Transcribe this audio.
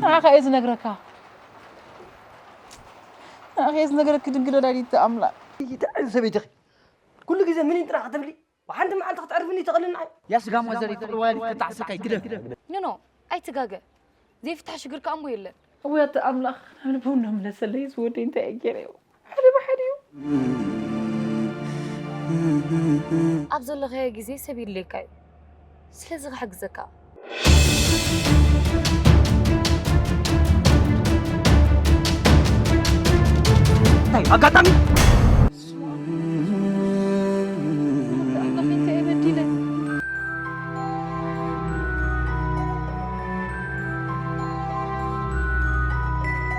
ንዓኻ እየ ዝነግረካ። ንዓኻ እየ ዝነግረኪ ድንግል ወላዲት ኣምላኽ። ይትዕን ሰበይትኺ። ኩሉ ግዜ ምን ጥራሕ ክትብሊ፣ ብሓንቲ መዓልቲ ክትዕርፍኒ ትኽእልናይ። ያ ስጋ ሞዘር ይትቕልዋል ክታዕሰካይ ግደፍ። ኖ፣ ኖ፣ ኣይትጋገ። ዘይፍታሕ ሽግር ከኣ እሞ የለን። እውያት ኣምላኽ፣ ናብ ልቦም እናመለሰለይ ዝወደይ እንታይ እየ ገይረዮ? ሓደ ብሓደ እዩ። ኣብ ዘለኻዮ ግዜ ሰብ የድልየካ እዩ። ስለዚ ክሕግዘካ። እንታይ ኣጋጣሚ?